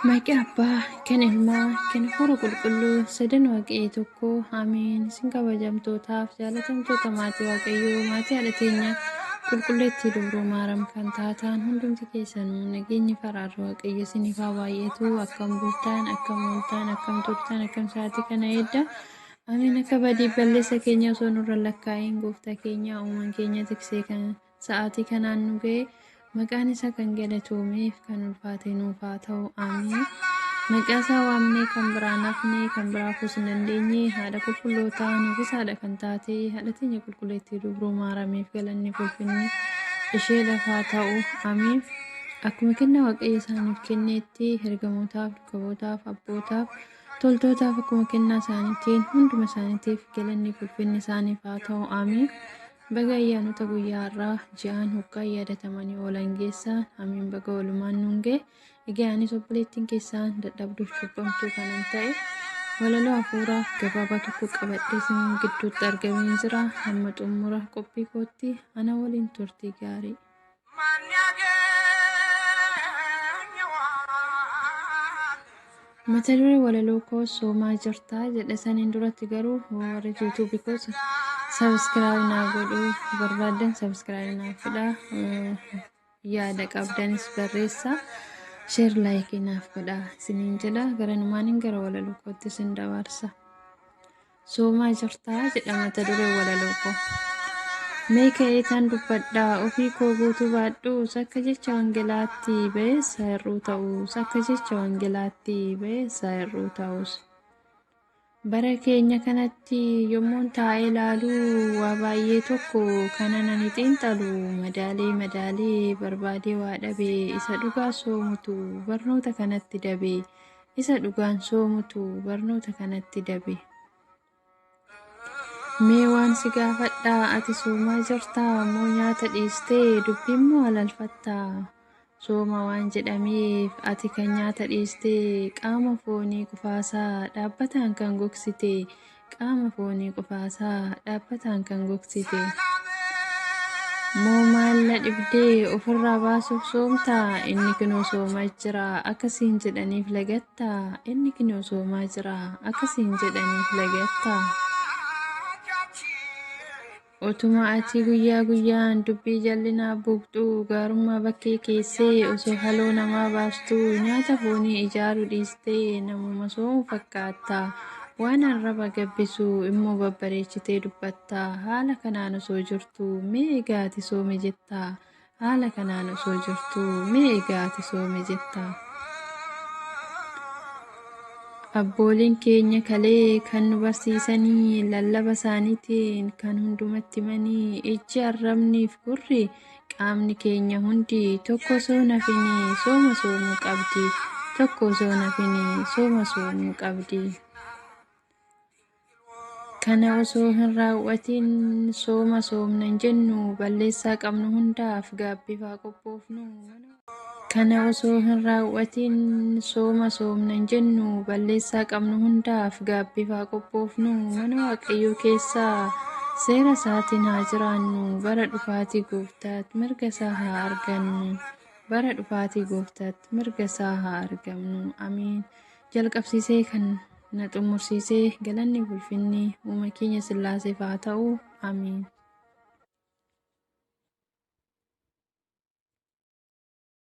Maqaa Abbaa, kan Ilmaa, kan Hafuura Qulqulluu, sadan Waaqayyo tokko, Ameen. Isin kabajamtootaaf jaalatamtoota maatii Waaqayyoo, maatii haadha teenya qulqulleettii Dubroo Maaram kan taataan hundumti keessanuu nageenyi faraarri Waaqayyo isiniif haa baay'atu. Akkam bultaan, akkam ooltaan, akkam turtan, akkam sa'aatii kana eedda. Ameen. Akka badii balleessa keenya osoo nurra lakkaa'iin gooftaa keenya uumaan keenya tiksee kan sa'aatii kanaan nu ga'e maqaan isaa kan galatoomeef kan ulfaate nuuf haa ta'u. Ameen. Maqaa isaa waamnee kan biraa nafne kan biraa hafuus hin dandeenye haadha qulqullootaa nuufis haadha kan taate haadha teenya qulqulleettii dubroo maaramiif galanni ulfinni isheedhaaf haa ta'u. Ameen. Akkuma kennaa Waaqayyo isaaniif kenneetti ergamootaaf, duukabootaaf, abbootaaf, toltootaaf akkuma kennaa isaaniitiin hunduma isaaniitiif galanni ulfinni isaaniif haa ta'u. Ameen. Baga ayyaanota guyyaa har'aa ji'aan hoggaan yaadatamanii oolan geessaan amiin baga walumaan nuun ga'e. Egaa anis obboleettiin keessaan dadhabduuf cuuphamtuu kanan ta'e walaloo hafuuraa gabaabaa tokko qabadhee isin gidduutti argameen jira. Hamma xumura qophii kootti ana waliin turtii gaarii. Mata duree walaloo koo soomaa jirtaa jedha saniin duratti garuu warri yuutuubii koo sabiskiraayib naa godhuu barbaaddan sabiskiraayib naaf godhaa yaada qabdanis barreessaa sheer laayikii naaf godhaa isiniin jedha garanumaaniin gara walaloo kootti isin dabarsa. Soomaa jirtaa jedha mata dureen walaloo koo. Mee ka'ee tan dubbadhaa ofii koo guutuu baadhuus akka jecha wangeelaatti ba'eessa hir'uu ta'uus akka jecha wangeelaatti ba'eessa hir'uu ta'uus. Bara keenya kanatti yommuun taa'ee ilaalu waa baay'ee tokko kanan ani xiinxalu madaalee madaalee barbaadee waa dhabe isa dhugaa soomutu barnoota kanatti dabe Isa dhugaan soomutu barnoota kanatti dabe. Mee waan si gaafadhaa ati soomaa jirtaa moo nyaata dhiistee dubbiin moo alalfattaa? Sooma waan jedhameef ati kan nyaata dhiistee qaama foonii qofaasaa dhaabbataan kan gogsite Qaama foonii qofaasaa dhaabbataan kan gogsite. Moo maal na dhibdee ofirraa baasuuf soomtaa? Inni kinoo soomaa jira akka siin jedhaniif lagattaa? Inni kinoo soomaa jira akka siin jedhaniif lagattaa? Otuma ati guyyaa guyyaan dubbii jal'inaa buuqxuu, gaarummaa bakkee keessee osoo haloo namaa baastuu, nyaata foonii ijaaruu dhiistee namuma soomu fakkaatta. Waan arraba gabbisu immoo babbareechitee dubbatta. Haala kanaan osoo jirtuu mee egaa ati soome jettaa? Haala kanaan osoo jirtuu mee egaa ati soome jettaa? Abbooliin keenya kalee kan nu barsiisanii lallaba isaaniitiin kan hundumatti himanii ijji arrabniif gurri qaamni keenya hundi tokko osoo hin hafinii sooma soomuu qabdi tokko osoo hin hafinii sooma soomuu qabdi. Kana osoo hin raawwatin sooma soomna hin jennu, balleessaa qabnu hundaaf gaabbiif haa qophoofnu. Kana osoo hin raawwatin sooma soomna hin jennu, balleessaa qabnu hundaaf gaabbiif haa qophoofnu. Mana Waaqayyoo keessaa seera isaatiin haa jiraannu, bara dhufaatii gooftaatti mirga isaa haa argannu. Bara dhufaatii gooftaatti mirga isaa haa argamnu. Ameen. Jalqabsiisee kan na xumursiisee galanni ulfinni uuma keenya sillaaseef haa ta'u. Ameen.